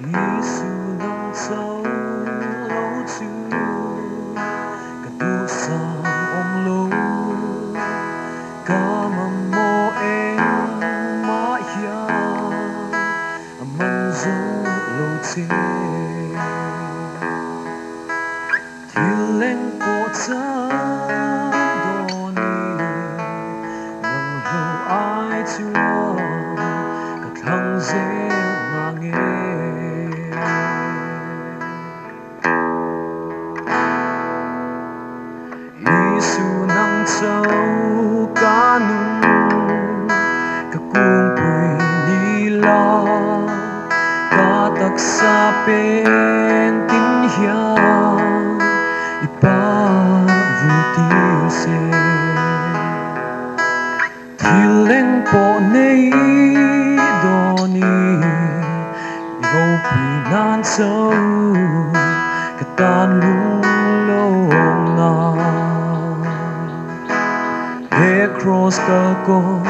Isu nang chauh lo chu ka duhsam awm lo, ka mamawh engmah hian a man zo lo che. Thil engpawh chan dawnin nang hlo ai chuan ka thlang zel nange. Isu nang chauh ka nun, ka kungpui ni la, ka taksa pen tin hian i par vutir se. Thil engpawh nei dawnin i ropui nan chauh ka tan lunglawm na. He cross kalkawng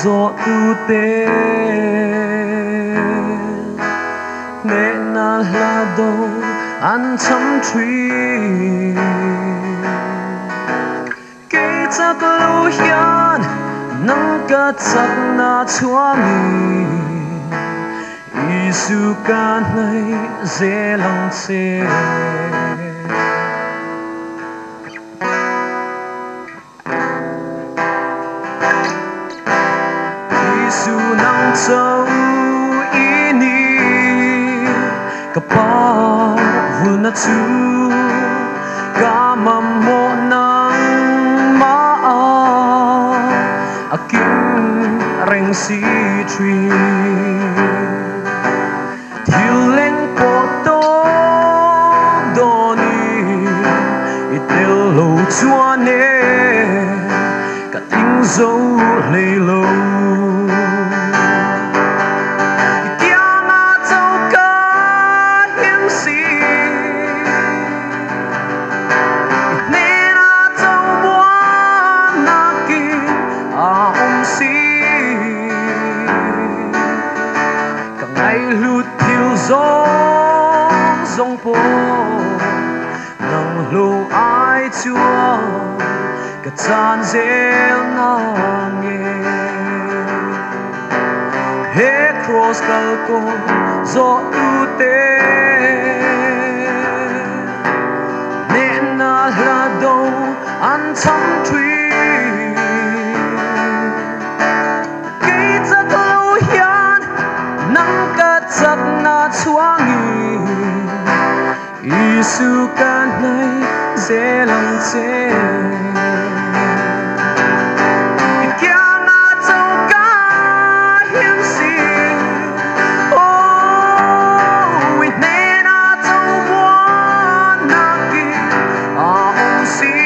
zawh tute hnehna hla do an cham thin. Kei chak lo hian nang ka chakna chhuangin Isu ka hnaih zel ang che. Isu nang chauh i ni, ka par vulna chu ka mamawh nangmah a kim reng si thin. Thil engpawh tawk dawnin i tel lo chuan e ka tling zo hlei lo. I kiangah chauh ka him si, i hnenah chauh muannakin a awm si. Ka ngaihhlut thil zawng zawng pawh nang hlo ai chuan ka chan zel nange. He cross kalkawng zawh tute hnehna hla do an cham thin. Kei chak lo hian nang ka chakna chhuangin Isu ka hnaih zel ang che. I kiangah chauh ka him si, aw i hnenah chauh muannakin a awm si.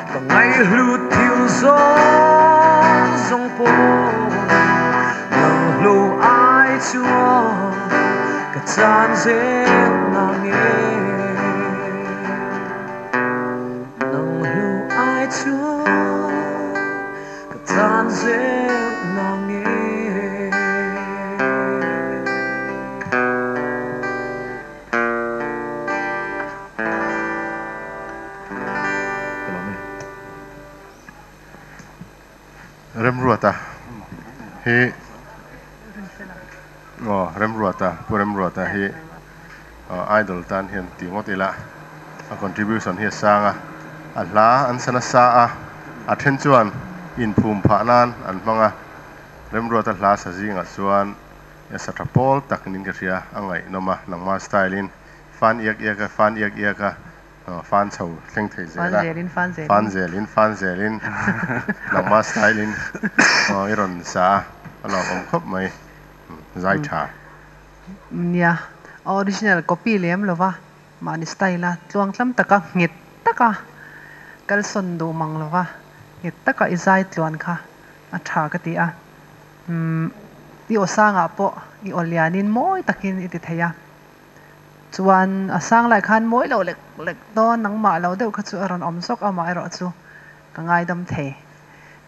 Ka ngaihhlut thil zawng zawng pawh nang hlo ai chuan ka chan zel nange. Nang hlo ai chuan ka chan zel nange. Ka lawm e. Remruata hi aw Remruata Pu Remruata hi idol tan hian ti ngawt ila a contribution hi a sang a, a hla an sa nasa a, a then chuan inphum phah nan an hmang a, Remruata hla sa zingah chuan E sa tha pawl tak nin ka hria, a ngaihnawm a, nangma style in fan iak iak a, fan iak iak a, fan chho thleng thei zel a, fan zel in fan zel in nangma style in i rawn sa a, a lawmawm khawp mai, zai tha. Nia, a original copy lem lova, mahni style a tluang tlam taka nghet taka kalsawn duh mang lova nghet taka i zai tluan kha a tha ka ti a. Umm. I aw sangah pawh i aw lianin mawi takin i ti thei a. Chuan a sang lai khan mawi lo lek lek dawn nangmah lo deuh kha chu a rawn awm zawk amaherawh chu ka ngaidam thei.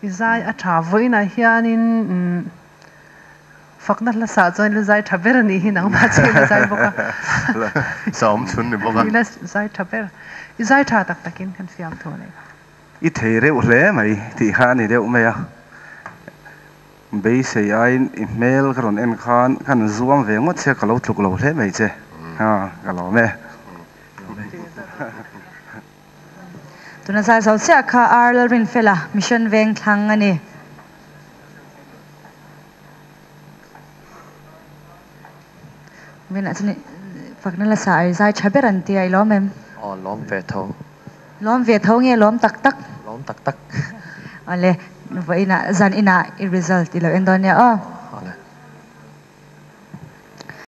I zai a tha vawiinah hianin fakna hla sah chuan i la zai tha ber a nih hi nangmah chu i la zai bawk a. Sa awm chhun ni bawk a. I la zai tha ber. I zai tha tak takin kan fiamthu a nei kha. I thei reuh hle mai tih kha a ni deuh mai a. Beisei aiin i hmel ka rawn en khan ka han zuam ve ngawt che ka lo tluk lo hle mai che. Ha ka lawm e. Tuna zai zo chiah kha Ar Lalrinfela Mission Vengthlang a ni. Vinah chuan fakna la sa ai zai tha ber an tia i lawm em? Aw lawm ve tho. Lawm ve tho nge lawm tak tak? Lawm tak tak. Awle, vawiinah zan inah i result i lo en dawn nia aw.